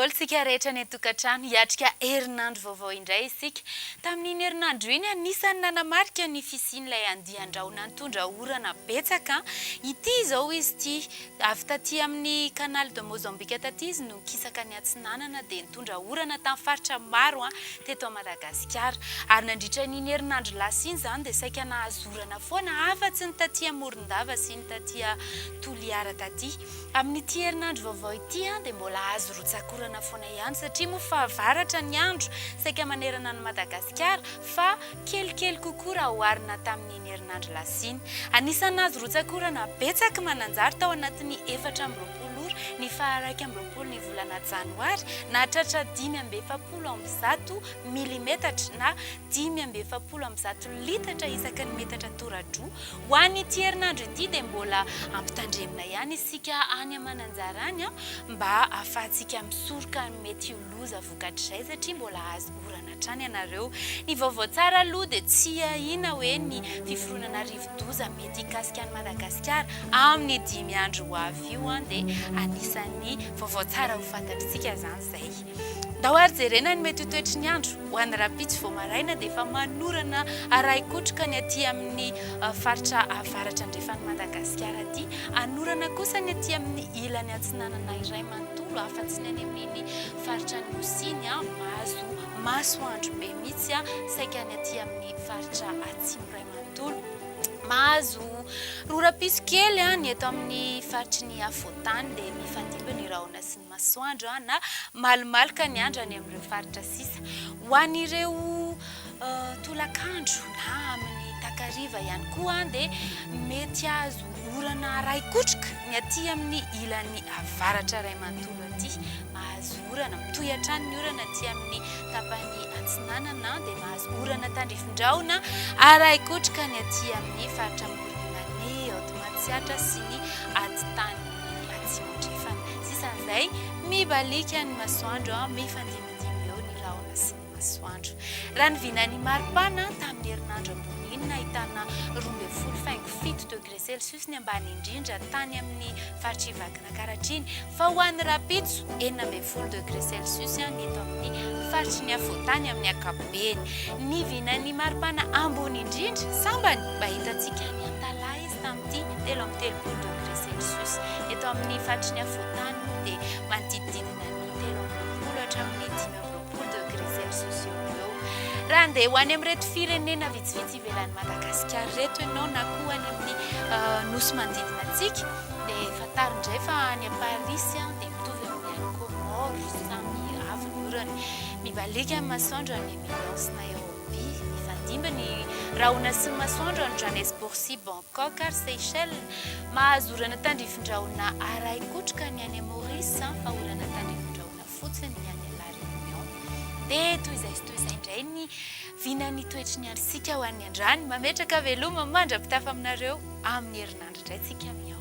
daholo tsika rehetra any an-tokantrano. Hiatrika herinandro vaovao indray isika. Tamin'iny herinandro iny, anisan'ny nanamarika ny fisian'ilay andian-drahona nitondra orana betsaka. Ity izao izy ity. Avy taty amin'ny Canal de Mozambique taty izy no nikisaka niatsinanana dia nitondra orana tamin'ny faritra maro teto Madagasikara. Ary nandritra an'iny herinandro lasa iny izany dia saika nahazo orana foana afa-tsy ny taty Morondava sy ny taty Toliara taty. Amin'ity herinandro vaovao ity dia mbola azo rotsak'orana foana ihany satria moa fahavaratra ny andro saika manerana an'i Madagasikara fa kelikely kokoa raha oharina tamin'iny herinandro lasa iny. Anisan'ny nahazo rotsak'orana betsaka Mananjary tao anatin'ny 24 ora ny faha-21 ny volana janoary, nahatratra 145 milimetatra na 145 litatra isaky ny metatra tora-droa. Ho an'ity herinandro ity dia mbola ampitandremina ihany isika any Mananjary any mba ahafahantsika misoroka ny mety ho loza vokatr'izay satria mbola azo orana hatrany ianareo. Ny vaovao tsara aloha dia tsy ahiana hoe ny fiforonana rivodoza mety hikasika an'i Madagasikara amin'ny dimy andro ho avy io dia anisan'ny vaovao tsara ho fantatr'isika izany izay. Ndao ary jerena ny mety ho toetry ny andro ho an'ny rahampitso vao maraina dia efa manorana arahi-kotroka ny aty amin'ny faritra avaratra andrefan'i Madagasikara aty. Hanorana kosa ny aty amin'ny ilany atsinanana iray manontolo afa-tsy ny any amin'iny faritra Anosy iny. Mahazo masoandro be mihitsy saika ny aty amin'ny faritra atsimo iray manontolo. Mahazo rora-piso kely ny eto amin'ny faritry ny afovoantany dia mifandimby ny rahona sy ny masoandro na malomaloka ny andro any amin'ireo faritra sisa. Ho an'ireo tolakandro na amin'ny takariva ihany koa dia mety hahazo orana arahi-kotroka ny aty amin'ny ilany avaratra iray manontolo aty. Mahazo orana, mitohy hatrany ny orana aty amin'ny tapany atsinanana dia mahazo orana tandrifin-drahona arahi-kotroka ny aty amin'ny faritra Amoron'i Mania, Haute Matsiatra sy ny atitany. Atsimo andrefana. Sisan'izay, mibaliaka ny masoandro, mifandimbindimby eo ny rahona sy ny masoandro. Raha ny vinan'ny maripana, tamin'ny herinandro ambony iny nahitana 12 faingo 7 degré celsius ny ambany indrindra tany amin'ny faritr'i Vakinankaratra iny, fa ho an'ny rahampitso, 16 degré celsius ny eto amin'ny faritry ny afovoantany amin'ny ankapobeny. Ny vinan'ny maripana ambony indrindra, sambany mba hitantsika any Antalaha izy tamin'ity, 33 degré celsius. Eto amin'ny faritry ny afovoantany moa dia manodidididina ny 23 hatramin'ny 25 degré celsius eo ho eo. Raha handeha ho any amin'ireto firenena vitsivitsy ivelan'i Madagasikara ireto ianao na koa any amin'ny nosy manodidina antsika dia fantaro indray fa any Parisy dia mitovy amin'ny any Comores, samy avy ny orana. Mibaliaka ny masoandro any Milan sy Nairobi. Mifandimby ny rahona sy ny masoandro any Johannesburg sy Bangkok ary Seychelles. Mahazo orana tandrifin-drahona arahi-kotroka ny any Maurice fa orana tandrifin-drahona fotsiny ny any La Réunion. Dia toy izay sy toy izay indray ny vinan'ny toetry ny androntsika ho an'ny androany. Mametraka veloma mandra-pitafa aminareo amin'ny herinandro indray tsika mihaona.